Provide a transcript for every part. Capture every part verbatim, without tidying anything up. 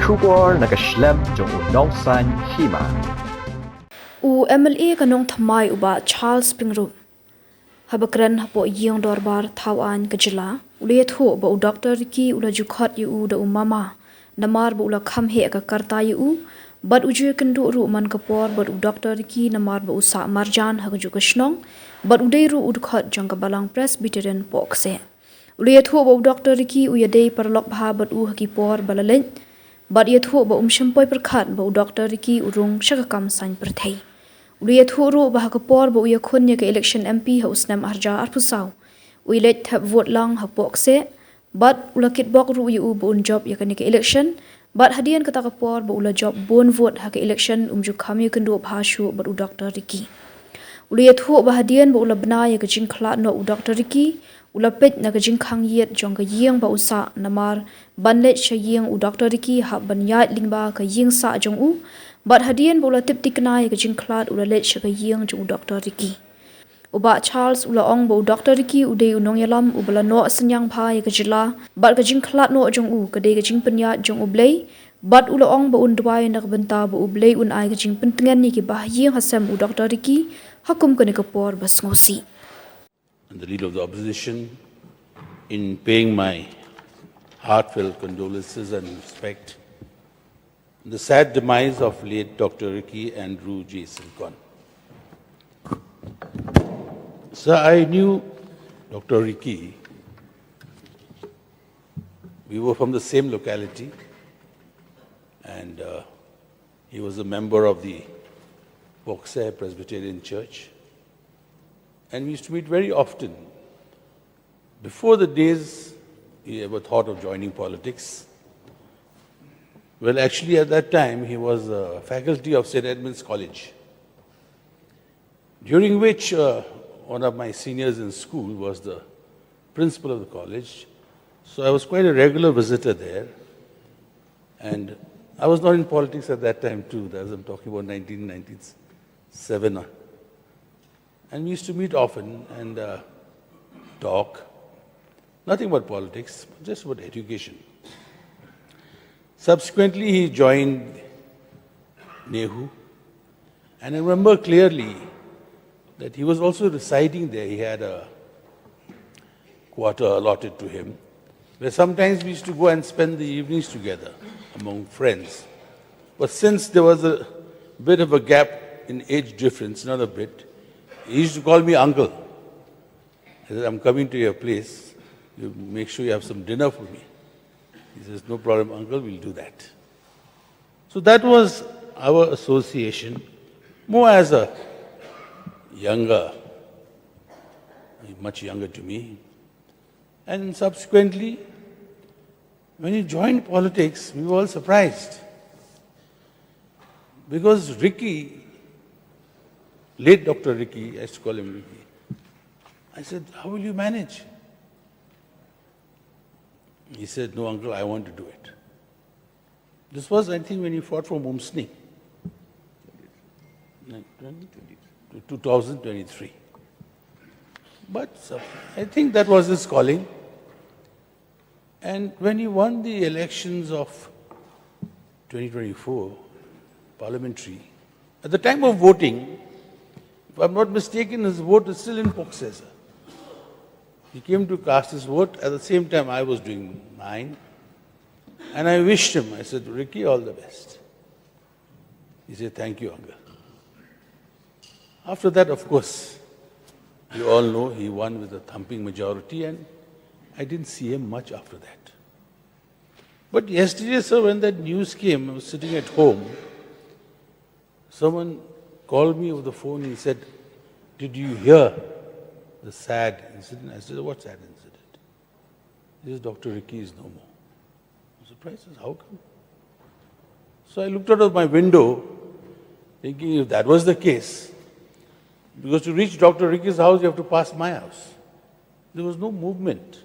Khubor na ka shlem jong u Nongsaiñ Hima. U M L A ka Nongthymmai u Bah Charles Pyngrope haba kren hapoh ïing dorbar thawaiñ ka jylla, u la ïathuh ba u Doctor Ricky u la ju khot ïa u da u mama namar ba u la kham heh ka karta ïa u, bad u ju ïakynduh ruh man ka por bad u Doctor Ricky namar ba u sah marjan ha kajuh ka shnong, bad u dei ruh u dkhot jong ka Balang Presbyterian Pohkseh. U la ïathuh ba u Doctor Ricky u ïadei paralok bha bad u ha ki por ba la leit, bad ïathuh ba um shym poi pyrkhat ba u Doctor Ricky u rung sha ka kam saiñ pyrthei. U la ïathuh ruh ba ha ka por ba u ïakhun ïa ka election M P ha u snem ar hajar arphew saw, u ïaleit thep vote lang ha Pohkseh, bad u la kitbok ruh ïa u ba un jop ïa kane ka election, bad hadien kata ka por ba u la jop bun vote ha ka election, um ju kham ïakynduh bha shuh bad u Doctor Ricky. U la ïathuh ba hadien ba u la bna ïa ka jingkhlad noh u Doctor Ricky, u la peit na ka jingkhang ïit jong ka ïing ba u sah namar ban leit sha ïing u Doctor Ricky hap ban ïaid lyngba ka ïing sah jong u, bad hadien ba u la tip thikna ïa ka jingkhlad u la leit sha ka ïing jong u Doctor Ricky. U Bah Charles u la ong ba u Doctor Ricky u dei u nongïalam uba la noh synñiang bha ïa ka jylla, bad ka jingkhlad noh jong u ka dei ka jingpynïaid jong U Blei, bad u la ong ba un duwai na ka bynta ba U Blei un ai ka jingpyntngen ïa ki bahaïing hasem u Doctor Ricky ha kum kane ka por ba sngewsih. And the Leader of the Opposition, in paying my heartfelt condolences and respect on the sad demise of late Doctor Ricky Andrew J. Syngkon. Sir, I knew Doctor Ricky. We were from the same locality, and uh, he was a member of the Pohkseh Presbyterian Church, and we used to meet very often. Before the days he ever thought of joining politics, well, actually, at that time, he was a faculty of Saint Edmund's College, during which uh, one of my seniors in school was the principal of the college. So I was quite a regular visitor there. And I was not in politics at that time, too. That was, I'm talking about nineteen ninety-seven. And we used to meet often and uh, talk. Nothing about politics, just about education. Subsequently, he joined NEHU. And I remember clearly that he was also residing there. He had a quarter allotted to him, where sometimes we used to go and spend the evenings together among friends. But since there was a bit of a gap in age difference, not a bit, he used to call me uncle. He said, "I'm coming to your place. You make sure you have some dinner for me." He says, "No problem, uncle, we'll do that." So that was our association, more as a younger, much younger to me. And subsequently, when he joined politics, we were all surprised. Because Ricky, late Doctor Ricky, I used to call him Ricky, I said, "How will you manage?" He said, "No, uncle, I want to do it." This was, I think, when he fought for Umsning. Two thousand twenty-three. But uh, I think that was his calling. And when he won the elections of twenty twenty-four parliamentary, at the time of voting, if I'm not mistaken, his vote is still in Pohkseh. He came to cast his vote. At the same time, I was doing mine. And I wished him, I said, "Ricky, all the best." He said, "Thank you, uncle." After that, of course, you all know he won with a thumping majority, and I didn't see him much after that. But yesterday, sir, when that news came, I was sitting at home. Someone called me over the phone and said, "Did you hear the sad incident?" I said, "What sad incident?" He says, "Doctor Ricky is no more." I'm surprised. Says, "How come?" So I looked out of my window, thinking, if that was the case, because to reach Doctor Ricky's house, you have to pass my house. There was no movement.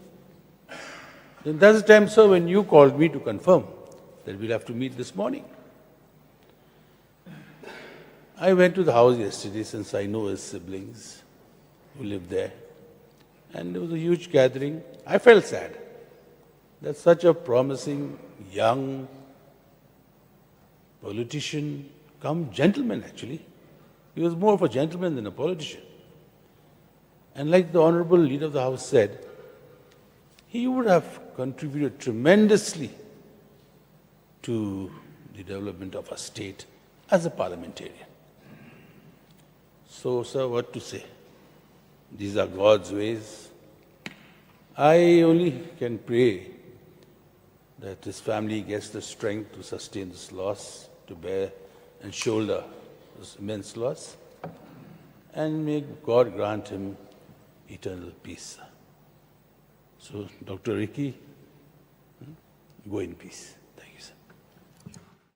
Then that's the time, sir, when you called me to confirm that we'll have to meet this morning. I went to the house yesterday since I know his siblings who live there. And there was a huge gathering. I felt sad that such a promising young politician, come gentleman actually. He was more of a gentleman than a politician. And like the Honorable Leader of the House said, he would have contributed tremendously to the development of our state as a parliamentarian. So, sir, what to say? These are God's ways. I only can pray that his family gets the strength to sustain this loss, to bear and shoulder this immense loss, and may God grant him eternal peace. So, Doctor Ricky, go in peace.